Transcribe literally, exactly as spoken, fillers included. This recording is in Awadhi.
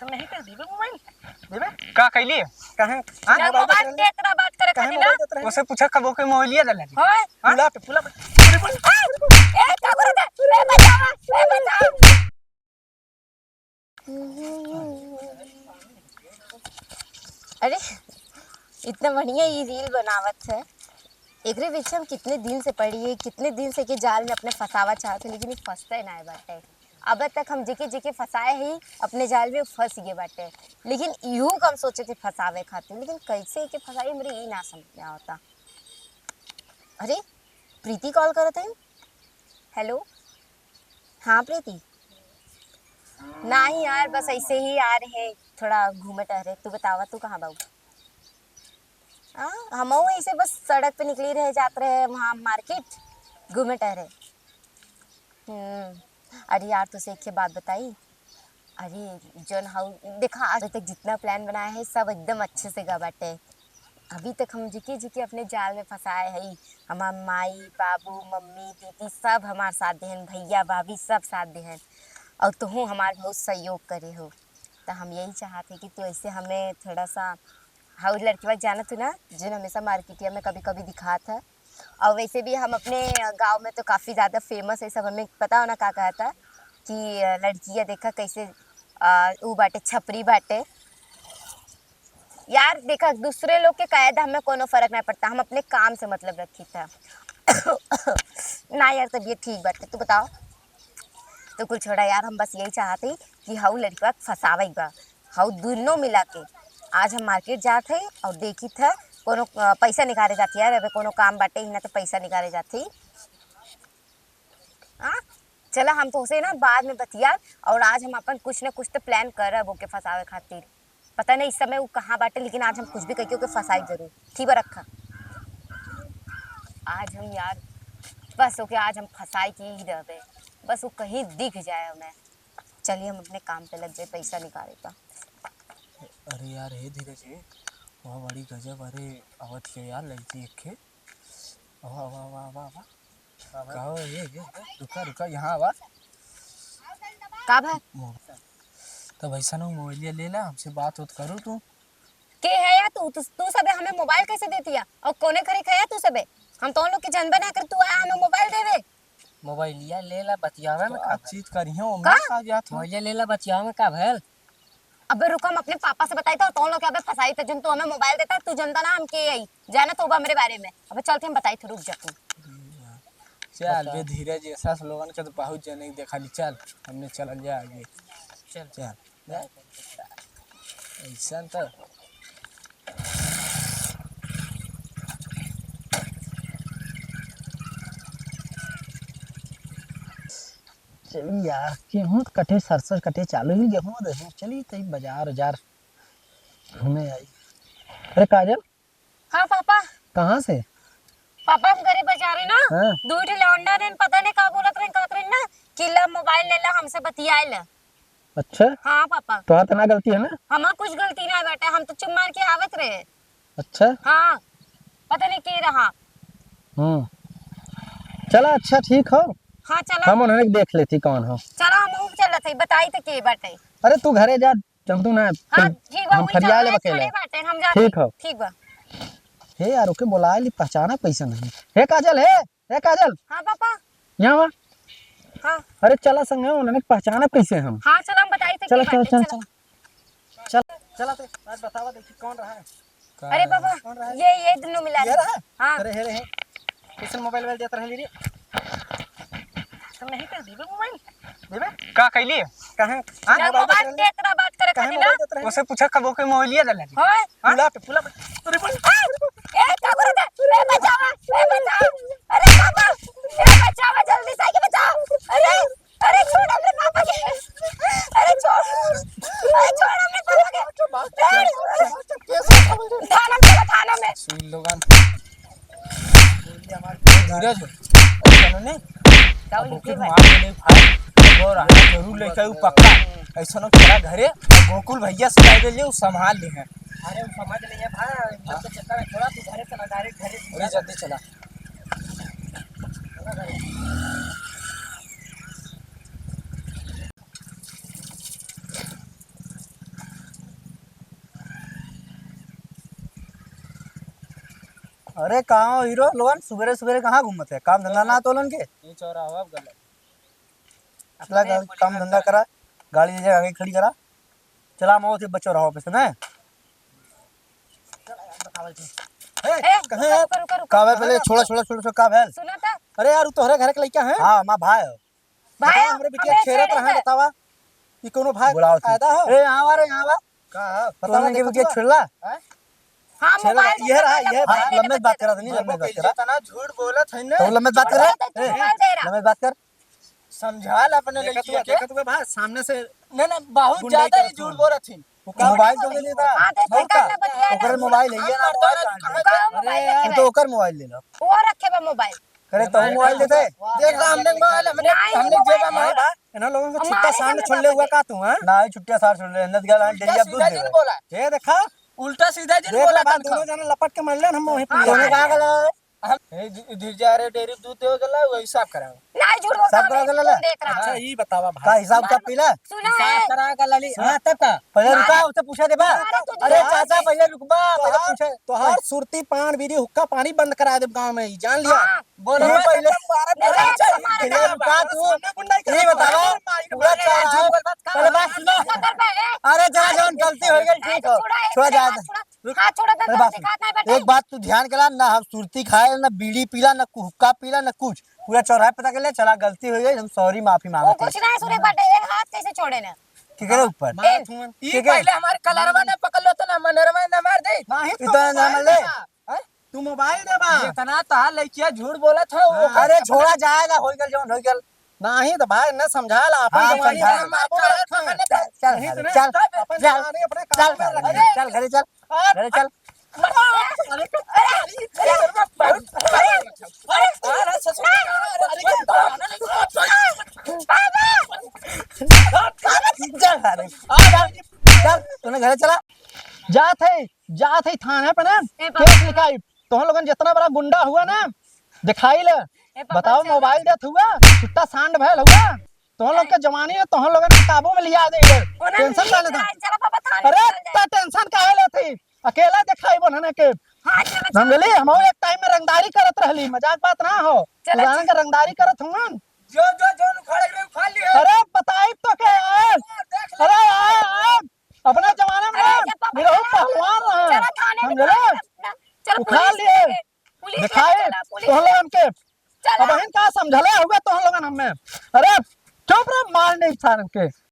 नहीं कर दीबे मोबाइल। देबे? का कैली? काहे? हाँ? मोबाइल देत रहली? इतना बात करे काहे खातिर ना? मोबाइल देत रहली? उसे पूछा कब ओके मोबाइलिया देला जी? होय? हाँ? पुला पे, पुला पे। अरे बोल। ए, का करत है? ए, बचावा, ए, बचावा। अरे, इतना बढ़िया ये रील बनावत है। एकरे पीछे हम कितने दिन से पड़ी है, कितने दिन से के जाल में अपने फंसावा चाहत है, लेकिन ये फंसते ना है बाटे। अब तक हम जेके जेके फंसाए ही अपने जाल में फंस गए बाटे, लेकिन इहू के हम सोचे थे फंसावे खातिर, लेकिन कैसे एके फंसाई हमरे ई ना समझ में आवता। अरे प्रीति कॉल करत है। हेलो, हाँ प्रीति। नहीं यार, बस ऐसे ही आ रहे हैं, थोड़ा घूमे टहरे। तू बतावा, तू कहाँ बाऊ? हाँ, हमहू ऐसे बस सड़क पे निकली रहे, जात रहे वहाँ मार्केट घूमे टहरे। हम्म। अरे यार, तुझसे एक बात बताई। अरे जौन हाउ देखा, आज तक जितना प्लान बनाया है सब एकदम अच्छे से गा बाटे। अभी तक हम जिके जिके अपने जाल में फंसाए हई। हमार माई, बाबू, मम्मी, दीदी सब हमार साथ देहन, भैया भाभी सब साथ देहन, और तुहू हमार बहुत सहयोग करे हो। तो हम यही चाहत है कि तू ऐसे हमें थोड़ा सा, हाउ लड़की बात जानत हो ना, जिन हमेशा मार्केटिया में कभी कभी दिखात है। और वैसे भी हम अपने गांव में तो काफ़ी ज़्यादा फेमस है, सब हमें पता हो ना का कहता कि लड़कियाँ देखा कैसे, आ, ऊ बाटे, छपरी बाटे। यार देखा, दूसरे लोग के कायदा हमें कोनो फर्क नहीं पड़ता, हम अपने काम से मतलब रखी था। ना यार, तबीयत ठीक बाटे, तू बताओ। तो कुल छोड़ा यार, हम बस यही चाहते कि हाउ लड़का फंसावे के बा, हाउ दोनों मिला के। आज हम मार्केट जात है और देखी था कोनो, अ, पैसा निकाले जाती है यार, अबे कोनो काम बाटे ही ना तो पैसा निकाले जाती। हाँ, चला हम तो उसे ना बाद में बतिया, और आज हम अपन कुछ ना कुछ तो प्लान करब ओके फंसावे खातिर। पता नहीं इस समय वो कहाँ बाटे, लेकिन आज हम कुछ भी करके ओके फंसाई जरूर। ठीक बा, रखा। आज हम यार, बस ओके आज हम फंसाई के ही रहबे, बस वो कहीं दिख जाए हमें। चलिए हम अपने काम पे लग जाए, पैसा निकाले का। अरे यार, हे धीरज, हे, वाह, बड़ी गजब, अरे, आवत है यार लड़की एक खे। वाह, वाह, वाह, वाह, वाह। का हो, ये, ये, ये, रुका, रुका, यहाँ आवा। का भा? मो-, तब ऐसा ना मोबाइलिया ले ला, हमसे बात होत करू तू। के है या तू? तू, तू सबे हमें मोबाइल कैसे देती है? और कोने खरीद है या तू सबे? हम तो उन लोग के जनबे ना कर, तू आया हमें मोबाइल देवे। मोबाइलिया ले ला, बतियावे में का बातचीत करियो, का? का जात हो? मोबाइलिया ले ला, बतियावे में का भयल? अबे रुक, हम अपने पापा से बताई था, तो उन लोग के अबे फंसाई था, जन तू हमें मोबाइल देता, तू जनता ना हम के आई, जाना तो बा मेरे बारे में। अबे चलते हम बताई थे, रुक जा तू। चल बे धीरज, ऐसा लोगन के तो बहुत जने देखा ली। चल, हमने चलल जा आगे। चल। चल। ऐसा तो चली यार, गेहूँ कटे, सरसों कटे चालू ही, गेहूँ दे, चली तई बाजार उजार घूमे आई। अरे काजल, हाँ पापा। कहाँ से? पापा, हम घरे बाजारे ना, हाँ। दू ठे लौंडा रहन, पता नहीं का बोलत रहन, कहत रहन ना कि ला मोबाइल ले ला, हमसे बतियाए ला। अच्छा? हाँ पापा। तोहार तो ना गलती है ना? हमार कुछ गलती ना बाटे, हम तो चुप मार के आवत रहे। अच्छा? हाँ, पता नहीं के रहा। हम्म, चला, अच्छा, ठीक हो। हाँ, चला। हम उन्हें देख लेती कौन हो। चला, हम चलत है, बताई तो के बाटे। अरे तू घरे जा, जब तू ना, हाँ, फिर ठीक बा, हम वही फरिया चल ले रहे, बकेले। खड़े बाटे, हम जाते। ठीक हो। ठीक बा। हे यार, ओके बुला ली, पहचाना कैसे नहीं? हे काजल, हे, हे काजल। हाँ पापा। यहाँ आवा। हाँ। अरे चला संगे, उन्हें पहचाना कैसे हम? हाँ, चला, हम बताई थे चला, के चला, बाटे, चला, चला। चला। चल, चला ते, आज बतावा देखी कौन रहा है। का अरे रहा? बाबा, कौन रहा है? ये, ये दोनों मिला ये रहा? हाँ। अरे, हे रे, हे। कैसन मोबाइल वाइल देत रहली रे? तो नहीं कर दीबे मोबाइल? देबे? का कैली? काहे? हाँ? मोबाइल देत रहली? इतना बात करे काहे खातिर ना? मोबाइल देत रहली? उसे पूछा कब ओके मोबाइलिया देला जी? होय? हाँ? पुला पे, पुला पे। अरे बोल। ए, का करत है? ए, बचावा, ए, बचावा। अरे बाबा, ए, बचावा, जल्दी से आके बचाओ। अरे, अरे छोड़ हमरे पापा के। अरे छोड़, अरे छोड़ हमरे पापा के। थाना में चला, थाना में। सुन लोगन। धीरज हो। और सुनो ने, अब ओके मार देले भाई। और हाँ, जरूर लेके आऊ पक्का। ऐसा ना तेरा घरे गोकुल भैया से कह दे, वो संभाल ले हैं। अरे वो समझ ले भाई, इन लोग के चक्कर में थोड़ा तू घरे चला, डायरेक्ट घरे। अरे जल्दी चला। अरे कहाँ हो हीरो लोगन, सुबेरे सुबेरे कहाँ घूमत है? काम धंधा ना तो लोगन के। ये चौराहा अब गलत। चला, काम धंधा करा, गाड़ी ले जा, आगे खड़ी करा। चला, हम आवत है बच्चो रहो पे से ना। ए, कहाँ है? रुका, रुका, रुका, रुका। का भैल पहले? छोड़ा, छोड़ा, छोड़ा, छोड़ा, का भैल? सुना था? अरे यार, उ तोहरे घर के लइका है? हाँ, हमार भाई है। भाई, बतावा, हमरे बिटिया हमें छेड़त छेड़े रहा, से। बतावा। ई कोनो भाई बुलाओ तुम। फायदा हो? ए, यहाँ आ रे, यहाँ आ। का है? बतावा, तूने के देखो बिटिया तो। छेड़ला? हैं? हाँ, छेड़ला, मोबाइल ये देखा रहा, था, ये मोबाइल बात, लम्बे देखा बात था। करा, नहीं, लम्बे बात करा। तना झूठ बोलत है ना। तो लम्बे बात करा। ए, मोबाइल दे रहा। लम्बे बात कर। समझा ला अपने देखा लड़किया तू, के। देखा तू भाई, सामने से नहीं, नहीं, बहुत गुंडाई ज्यादा करत ही झूठ हूँ। बोलत ही। वो का मोबाइल तो नहीं देता। हाँ, तो और का? कर ले, बतिया ले। ओकरे मोबाइल है, ये ना मोबाइल। कहाँ अरे मोबाइल यार, रखे तू तो बा? ओकर मोबाइल ले लो। वो रखे बा मोबाइल। करे तो मोबाइल देते। देख रहा हमने मोबाइल, हमने, नहीं, हमने मोबाइल जेबा में नहीं। बा। इन्हां लोगन के छुट्टा हमारे साँड सामने छोड़ ले हुआ बा। का तू, हाँ? ना, छुट्टिया साँड छोड़ ले, नद गला, उल्टा डेरिया सीधा दूध जिन देवे। बोला। ये देखा। उल्टा सीधा जिन तूने बोला, जाने लपट के मर ले, हम वहीं पी तूने लेंगे। कहा गला? हम, ए, धि-, धीरजा रे डेरी दूध देवे गला, वही साफ करावे। नहीं, झूठ बोलता साफ करा हूँ, गला ले? देख रहा अच्छा, हूँ। ई बतावा भाई। का हिसाब उतार पीला? सुना हिसाब है? करा गला ली। हाँ, तब का? पहले रुका, उससे पूछा देबा। अरे, तू अरे, जा चाचा, पहले रुकबा, पहले तोहार, पूछे। तोहार सुरती पान बीड़ी हुक्का पानी बंद करा देब गाँव में ही, जान लिया। हाँ। बोलो, तू पहले, मारा, पहले मारा, रुका तू। सामने गुंडाई ये करत बतावा, है। पूरा चौराहा, पहले बात सुनो। पकड़ बे, ए। अरे, जरा जौन गलती हो गई, ठीक हो। छोड़ा, छोड़ा, छोड़ा, जा। छोड़ा। रुक। हाथ छोड़ा, अरे, बात सुन। दिखात नहीं बाटे। एक बात तू ध्यान करा, ना हम सुरती खाए, ना बीड़ी पीला, ना हुक्का पीला, ना कुछ। पूरा चौराहा पता कर ले, चला, गलती हो गई, हम sorry, माफी वो मांगते हैं। कुछ नहीं सुने बाटे, ये हाथ कैसे छोड़े ना? ठीक है, ऊपर। मारा ए, थून। ई ठीक है। पहले हमारे कलरवा ने पकड़ लो तो ना मनरवा ने मार दे। नहीं, इतना ना मार ले। हैं? तू मोबाइल दे बा। जितना तहार लइकिया झूठ बोलत है, वो हाँ। अरे छोड़ा जाए ना, होई गल जौन होई गल। नहीं तो भाई, न समझा ला, अपन हाँ, जवानी समझा। अपने माँ बाप को रखा है। चल, चल, नहीं घरे, तो चल, अपन चल, जवानी अपने चल, काम में घरे, रखा है। चल, घरे, चल, अरे, घरे, चल। अरे, अरे, अरे, ससुर, अरे, चल, घरे, चल, चल, तूने घरे चला। जात है, जात है थाने पे ना, ए, बाबा। केस लिखाई। तोहन लोगन जितना बड़ा गुंडा हुआ ना, दिखाई ले। ए, बाबा, बताओ, चल। मोबाइल देत हुआ, छुट्टा सांड भयल हुआ। तोहन लोग के जवानी है, तोहन लोगन के काबू में लिया दे। ओ, ना, टेंशन काहे लेत? चला, चला, बाबा, थाने अरे, चल जाए। इतना टेंशन काहे लेत ही? अकेला दिखाई बनने के। हाँ, चला, चला। समझली? हम एक टाइम में रंगदारी करत रहली, मजाक बात ना हो। चला, उदाहरण चला। के रंगदारी करत हुआ। जो, जो, जो उखाड़े के रहे, उखाड़ लिए। अरे, बताई तो के यार। देख ले। अरे, यार, यार। अपने जमाने में अरे, ना, जब पापा निरहू चला, पहलवान रहे। चला थाने हम में गए। चला, चला, उठा पुलिस लिए। लेके, पुलिस दिखाए, लेके चला, पुलिस तोहन लेके। लोगन के। चला। अब बहन का समझले हुए तोहन लोगन हमें। अरे, चुप रह, मार नहीं सारन के।